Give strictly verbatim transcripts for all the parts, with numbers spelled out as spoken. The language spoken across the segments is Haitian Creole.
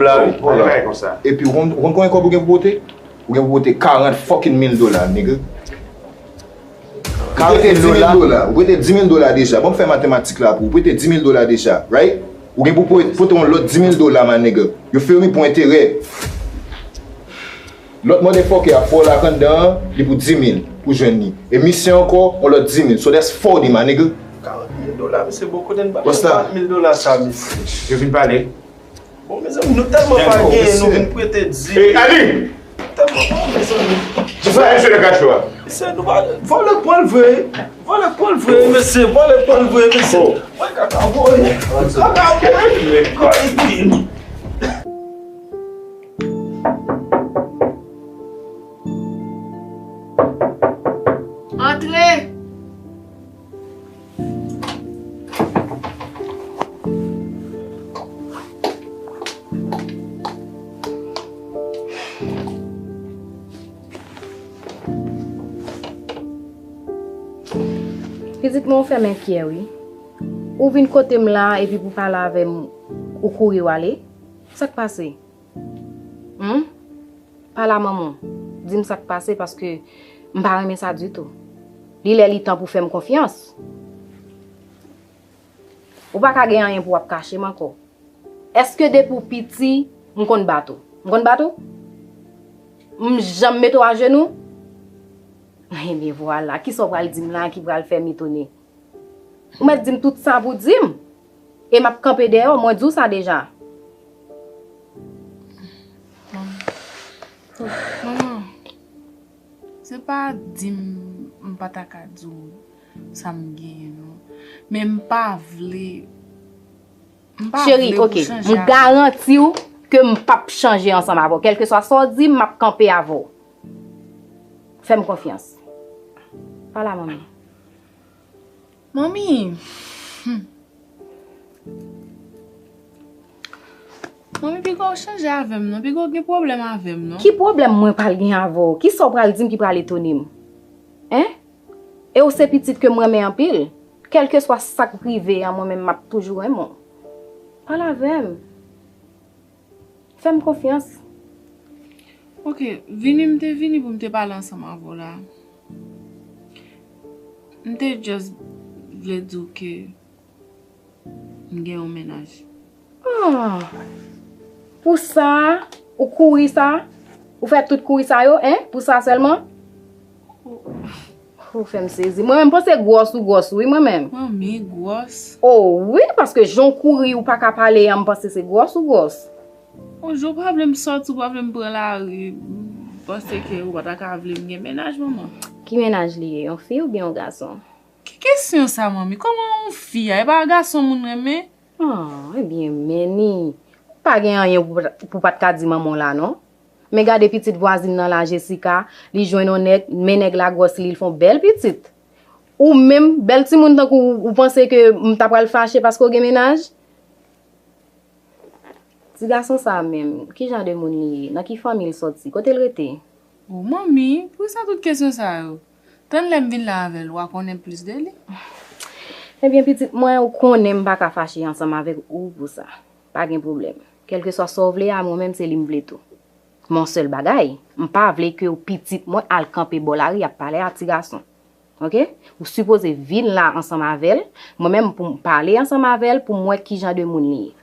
La, wi, pou la. Epi, ou konn, ou konn konbyen kòb ou gen pou pote? Ou gen pou pote karant fucking mil dola, nigga. Karant mil dola. Ou prete di mil dola deja. Ban m fè matematik la pou ou. Ou prete di mil dola deja, right? Ou gen pou pote, pote yon lòt di mil dola, my nigga. You feel me? Pou enterè. Lòt motherfucker a fè w lak anndan an, li pou di mil pou jwenn li. E misye ankò, yon lòt di mil. So that's forty, my nigga. Karant mil dola, mesye, bon, kote n ba karant mil dola sa, mesye? Yo vin pale. Bon, mezanmi, nou tèlman pa genyen, nou vin prete di. Ey, Ali! Tèlman, bon, mezanmi. Ki sa, mesye, nan kacho a? Mesye, nou pa, vòlè k pran l vre. Vòlè k pran l vre, mesye, vòlè k pran l vre, mesye. Mwen kaka voye. Kaka voye. Kòliti. Antre! Pitit mwen, ou fè m enkyè, wi. Ou vin kote m la, epi pou pale avè m, ou kouri w ale. Sa k pase? Humm? Pale a manman w. Di m sa k pase, paske m pa renmen sa ditou. Li lè li tan pou fè m konfyans. Ou pa ka gen anyen pou w ap kache m ankò. Èske depi w piti, m konn bat ou? M konn bat ou? M janm mete w ajenou? Ebyen, vwala. Kisa w pral di m la ki pral fè m etone? Ou mèt di m tout sa pou di m. E m ap kanpe dèyè w, mwen di w sa deja. Manman, se pa di m m pa ta ka di w sa m genyen, non. Men m pa vle, m pa vle pou chanje avè m. Cheri, oke, m garanti w ke m p ap chanje ansanm avè w. Kèlkeswa sa w di m, m ap kanpe avè w. Fè m konfyans. Pale a manmi. Manmi, hmm. Manmi, piga w chanje avè m non, piga w gen pwoblèm avè m non. Ki pwoblèm mwen pral gen avè w? Kisa w pral di m ki pral etone m? Hein? E w se pitit ke m renmen anpil. Kèlkeswa sa k rive a, mwen menm m ap toujou renmen w. Pale avè m. Fè m konfyans. Oke, vini m te vini pou m te pale ansanm avè w la. M te just vle di w ke m gen yon mennaj. Ah! Pou sa, ou kouri sa? Ou fè tout kouri sa yo, en? Pou sa sèlman? Ou fè m sezi. Mwen menm, m panse gwòs ou gwòs, wi, mwen menm. Manmi, gwòs? Oh, wi, paske jan w kouri, ou pa ka pale a, m panse se gwòs ou gwòs. On jou, ou pa vle m sòti, ou pa vle m pran lari, m panse ke ou pa ta ka vle m gen mennaj, manman. Ki mennaj li ye, yon fi oubyen yon gason? Ki kesyon sa, manmi? Kòman yon fi a? E pa gason moun renmen? Ah, ebyen, Manny, ou pa gen anyen pou, pou pa t ka di manman w la, non? Men gade pitit vwazin nan la, Jessica, li jwenn yon nèg, men nèg la gwòs li, l fè yon bèl pitit. Ou menm, bèl timoun tankou w, ou panse ke m ta pral fache paske w gen mennaj? Ti gason sa a menm, ki jan de moun li ye? Nan ki fanmi l sòti? Kote l rete? O, manmi, poukisa tout kesyon sa yo? Tann lè m vin la avè l, w a konnen plis de li. Ebyen, pitit mwen, ou konnen m pa ka fache ansanm avèk ou pou sa. Pa gen pwoblèm. Kèlkeswa sa w vle a, mwen menm se li m vle tou. Men yon sèl bagay, m pa vle ke w pitit mwen al kanpe bò lari ap pale a ti gason. Oke? Ou sipoze vin la ansanm avè l, mwen menm pou m pale ansanm avè l, pou m wè ki jan de moun li ye.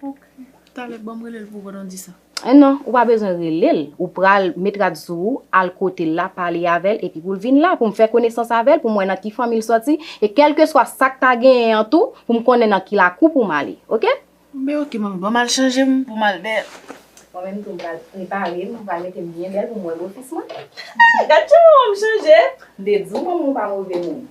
Oke. Talè, ban m rele l pou w pandan w di sa. Eh non, ou pa bezwen rele l. Ou pral met rad sou ou, al kote l la, pale avè l, epi pou l vin la, pou m fè konesans avè l, pou m wè nan ki fanmi l sòti, e kèlkeswa sa k ta genyen an tou, pou m konnen nan ki lakou pou m ale. Oke? Ben oke, manmi, ban m al chanje m pou m al dèyè. Mwen menm tou, m pral prepare m, m pral mete m byen bèl pou m wè bofis mwen. Gad jan manman m chanje! M te di w manman w pa move moun.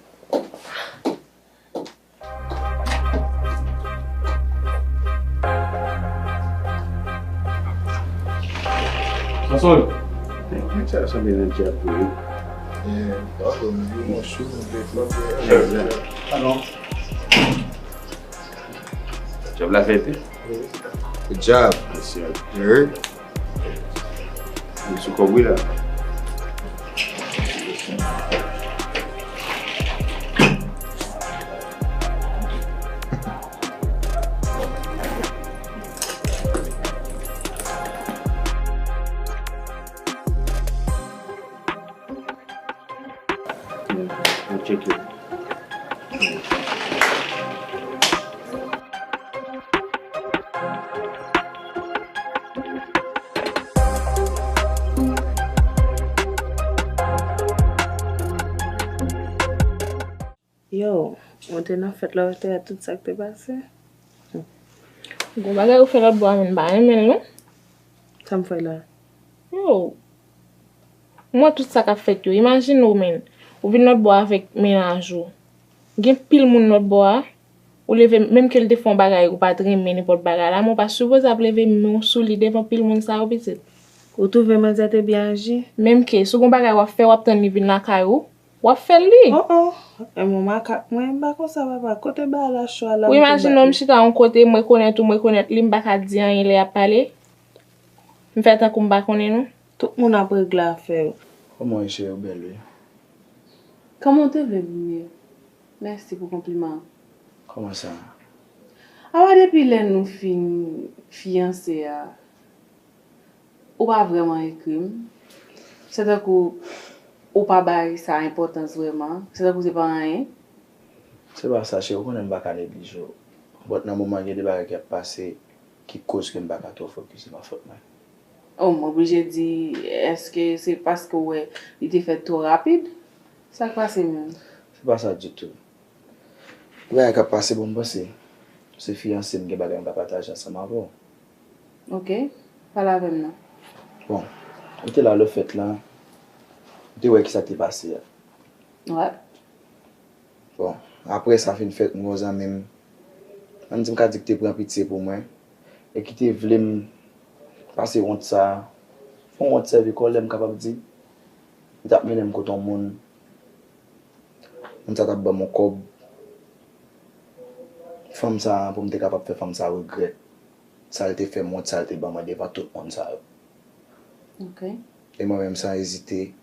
Sasol. Nèg sa sanble nan dyab vre wi. Eh, pardon, yo, mwen sou, mwen te frape. Alon. Dyab la fete. Good job. Yes, sir. Sou kòb wi la. Thank you. Yo, ou te nan fèt la, ou te wè tout sa k te pase? Gon bagay ou fè lòt bò a, men m pa renmen l non. Sa m fè la? Yo, m wè tout sa k ap fèt yo. Imajine w, men, ou vin lòt bò avèk mennaj ou. Gen pil moun lòt bò a. Ou leve, menm ke l te fè yon bagay ou pa t renmen, nenpòt bagay la, men w pa sipoze ap leve men w sou li devan pil moun sa yo, pitit. Ou twouve manzè te byen aji? Menm ke, si w gon bagay w ap fè, w ap tann li vin lakay ou, w ap fè l li. Oh, oh. E mwen makak mwen, m pa konsa, papa. Kote bagay la cho a la? Ou imajine w, m chita yon kote, m rekonèt ou, m rekonèt li, m pa ka di anyen lè y ap pale. M fè tankou m pa konnen nou. Tout moun ap regle afè yo. Kòman w ye, cheri? Ou bèl, wi. Kòman w te vle m ye? Mèsi pou konpliman an. Kòman sa? Apa depi lè nou fin fiyanse a, ou pa vrèman ekri m. Se tankou ou pa bay sa enpòtans vrèman. Se tankou se pa anyen. Se pa sa, cheri, ou konnen m pa ka neglije w. But nan moman gen de bagay k ap pase ki koz ke m pa ka twò fokis, se pa fòt mwen. Oh, m oblije di, èske se paske w wè li te fèt twò rapid? Sa k pase menm? Se pa sa ditou. Gen bagay k ap pase, bon, m panse se fiyanse m, gen bagay m ka pataje ansanm avè w. Ok, pale avè m non. Bon, ou te la lè fèt la, ou te wè kisa k te pase a. Wè. Bon, apre sa fin fèt, m gen yon zanmi m, ann di m ka di ki te pran pitye pou mwen, e ki te vle m pase wont sa a. Fè wont sèvi kòlè, m kapab di. Li t ap mennen m kot yon moun. Moun sa t ap ban m yon kòb. Fanm sa a, pou m te kapab fè fanm sa a regrèt sa l te fè m, wont sa l te ban mwen devan tout moun sa yo. Ok. E mwen menm, san ezite,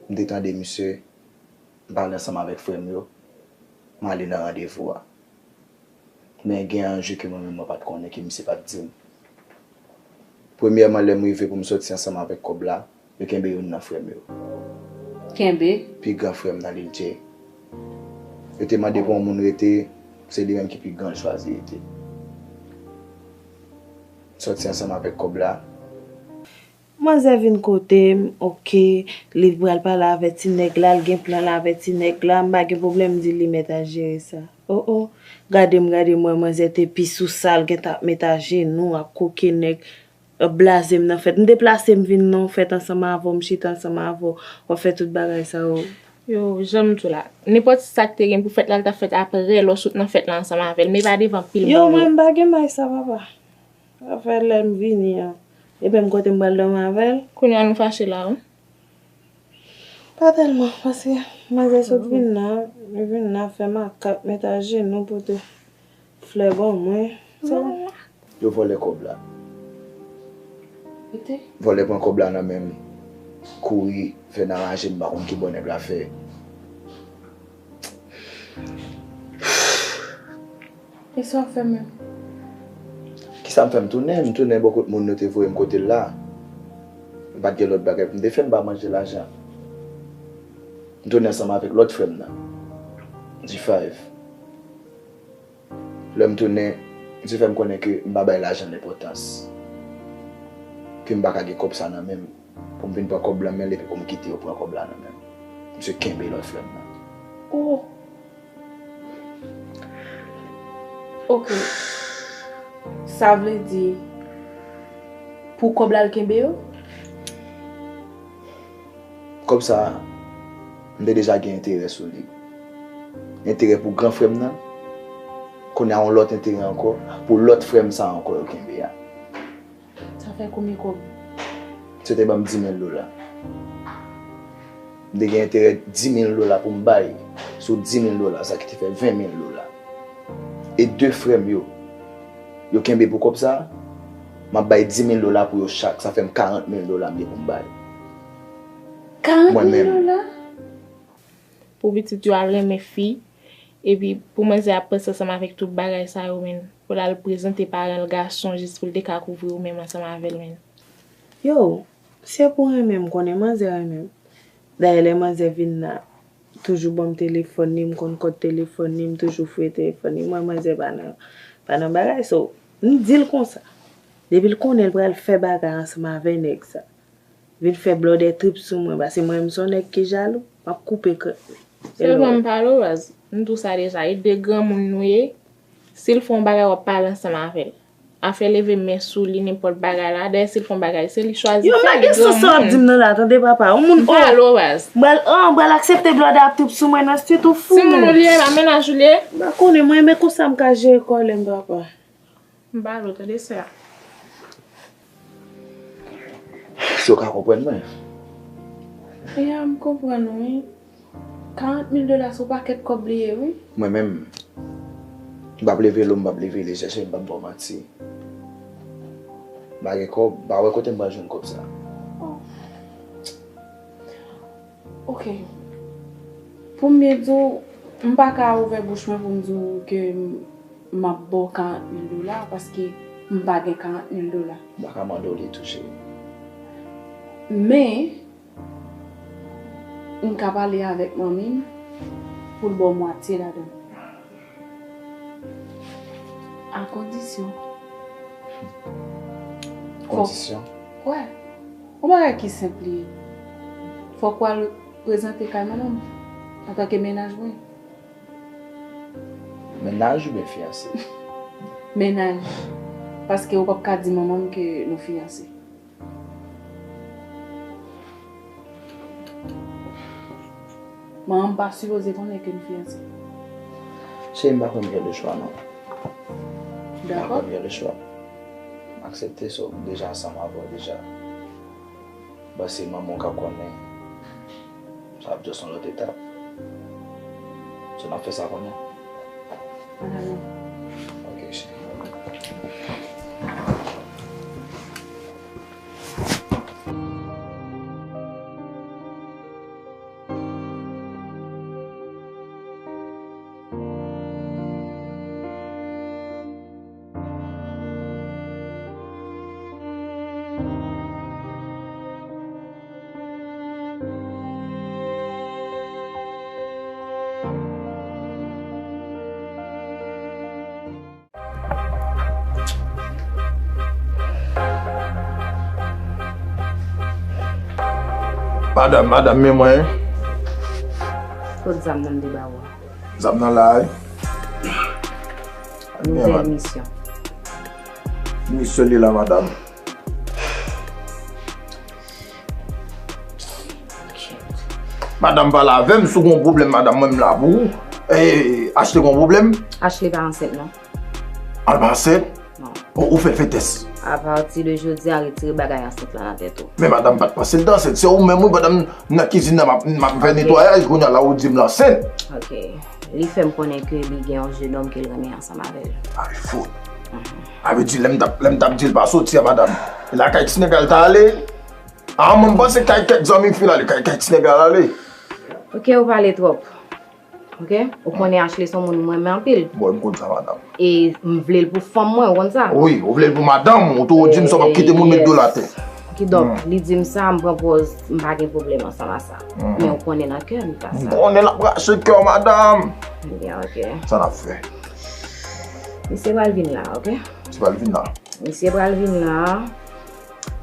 m te tande misye, m pale ansanm avèk frè m yo, m ale nan randevou a. Men gen anje ke mwen menm mwen pa t konnen, ke misye pa t di m. Premyèman, lè m rive pou m soti ansanm avèk kòb la, yo kenbe youn nan frè m yo. Kenbe? Pi gran frè m nan Lil Dje. Yo te mande pou yon moun rete, se li menm ki pi gran l chwazi rete. Soti ansanm avèk kòb la. Manzè vin kote m, ok, li pral pale avè ti nèg la, l gen plan l avè ti nèg la, m pa gen pwoblèm, m di li mèt al jere sa. Oh, oh, gade m, gade m wè manzè te pi sou sa, l gentan ap met ajenou, ap koke nèg, ap blaze m nan fèt. M deplase m vin nan yon fèt ansanm avè w, m chita ansanm avè w, w ap fè tout bagay sa yo. Yo, jan m di w la, nenpòt sa k te gen pou fèt la, l t ap fèt aprè lè w sot nan fèt la ansanm avè l, men pa devan pil moun yo. Yo, mwen m pa gen bagay sa, papa. Afè lè m vini an. Epi m kote m pral dòmi avè l. Kounye a nou fache la, wi. Pa tèlman, paske manzè sot vin la, li vin la fè makak, met ajenou, pote flè ban mwen. Sa. Yo vòlè kòb la. Vòlè pran kòb la nan men m, kouri, fè nan raje, m pa konn ki bò nèg la fè. E sa w fè menm? Kisa m fè? M tounen, m tounen bò kot moun yo te voye m kote l la. M pa t gen lòt bagay pou m te fè, m pa manje lajan. M tounen ansanm avèk lòt frè m nan, G five. Lè m tounen, misye fè m konnen ke m pa bay lajan l enpòtans, ke m pa ka gen kòb sa nan men m. Pou m vin pran kòb la men l epi pou m kite yo pran kòb la nan men m. Misye kenbe lòt frè m nan. Oh. Ok. Sa vle di, pou kòb la l kenbe yo? Kòb sa, m te deja gen enterè sou li. Enterè pou gran frè m nan. Kounye a yon lòt enterè ankò pou lòt frè m sa ankò yo kenbe a. Sa fè konbyen kòb? Misye te ban m di mil dola. M te gen enterè di mil dola pou m bay sou di mil dola, sa ki te fè ven mil dola. E de frè m yo, yo kenbe pou kòb sa, m ap bay di mil dola pou yo chak, sa fè m karant mil dola m gen pou m bay. Karant mil dola? Pou pitit yo al renmen fi, epi pou manzè ap panse ansanm avèk tout bagay sa yo, men pou l al prezante paran l gason jis pou l te ka kouvri ou menm ansanm avè l, men. Yo, se pou renmen m, konnen manzè renmen m. Dayè lè manzè vin la, toujou ban m telefòn li, m konn kòd telefòn li, m toujou fouye telefòn li. Mwen, manzè pa nan, pa nan bagay, so, m di l konsa. Depi l konnen l pral fè bagay ansanm avè nèg sa, vin fè blòdè trip sou mwen, paske mwen, m se yon nèg ki jalou, m ap koupe krèk li. Sèlman m pale w, baz. M di w sa deja, e de granmoun nou ye. Si l fè yon bagay, w ap pale ansanm avè l. Afè leve men sou li, nenpòt bagay la. Dayè, si l fè yon bagay, se li chwazi fè l, li granmoun. Yo, m pa gen sou sa w ap di m nan la, tande papa. Yon moun, oh, m pale w, baz. M pral, oh, m pral aksepte blòdè ap trip sou mwen nan street, ou fou, menm. Timoun ou li ye, pa mennaj ou li ye. M pa konnen, mwen, men konsa m ka jere kòlè m, papa. M pale w, tande sè a. Si w ka konprann mwen. Ya, m konprann ou, wi. Karant mil dola se yon pakèt kòb li ye, wi. Mwen menm, m p ap leve lo m, m p ap leve lejè, cheri, m p ap ba w manti. M pa gen kòb, m pa wè kote m pral jwenn kòb sa. Oh. Ok. Pou m byen di w, m pa ka ouvè bouch mwen pou m di w ke m, m ap ba w karant mil dola, paske m pa gen karant mil dola. M pa ka mande w li tou, cheri. Men, m ka pale avèk manmi m pou l ba w mwatye ladan l. A kondisyon. Fòk, kondisyon? Wè. Yon bagay ki senp li ye. Fòk w al prezante kay manman m antanke mennaj mwen. Mennaj oubyen fiyanse? Mennaj. Paske ou p ap ka di manman m ke nou fiyanse. Manman m pa sipoze konnen ke n fiyanse. Cheri, m pa konn jan de chwa, non. M pa konn jan de chwa. M aksepte, so, m deja ansanm avè w deja. Bon, se manman w k ap konnen. Sa ap just yon lòt etap. So, n ap fè sa kounye a? An avan. Ok, cheri. Madanm, madanm, men mwen. Kot zam nan m te ba ou a? Zam nan la, wi. Nouvèl misyon. Misyon li la, madanm. Madanm, pale avè m, si w gen yon pwoblèm, madanm, mwen m la pou ou. E, Ashley gen yon pwoblèm? Ashley pa ansent, non. A, l pa ansent? Non. Ou, ou fè l fè tès? Apati de jodi a, retire bagay ansent la nan tèt ou. Men madanm, m pa t panse l te ansent. Se ou menm, wi, pandan m nan kizin nan, m ap, m ap fè netwayaj, kounye a la ou di m l ansent. Ok. Li fè m konnen ke li gen yon jenòm ke l renmen ansanm avè l. Ay, fout. Mhm. A vle di, lè m t ap, lè m t ap di l pa soti a, madanm, lakay ti nèg la l t ale. A, mwen, m panse kay kèk zanmi fi l ale, kay, kay ti nèg la l ale. Ok, ou pale twòp. Ok? Ou konnen Ashley se yon moun mwen renmen anpil. Bon, m konn sa, madanm. E m vle l pou fanm mwen, ou konn sa? Wi, ou vle l pou madanm, ou tou di m sa, w p ap kite moun met do l atè. Kidonk, li di m sa, m pran pòz, m pa gen pwoblèm ansanm a sa. Men ou konnen nan kè m, li pa sa. M konnen l ap rache kè w, madanm. Ebyen, ok. Sa n ap fè? Misye pral vin la, ok? Misye pral vin la. Misye pral vin la.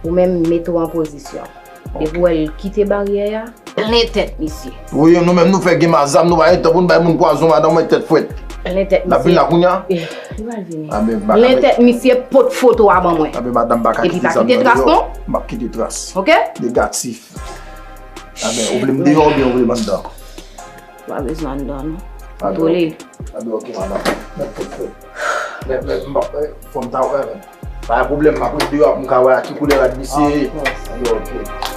Ou menm mete w an pozisyon. Depi w wè l kite baryè a, plen tèt misye. Wi, nou menm nou fè gen mazam, nou pa gen tan pou n bay moun pwazon, madanm mwen tèt frèt. Plen tèt misye. L ap vin la kounye a? Eh, li pral vini. Plen tèt misye, pot foto a ban mwen. Epi pa kite tras non. M p ap kite tras. Ok? Negatif. Amen. Ou vle m deyò oubyen ou vle m anndan? Ou pa bezwen anndan non. Kontwole l. Amen, ok, madanm. Mèt fout fè. Mèt, mèt, m p ap, eh, fò m ta wè, men. Pa gen pwoblèm, m ap ret deyò pou m ka wè a ki koulè rad misye ye. Amen, ok.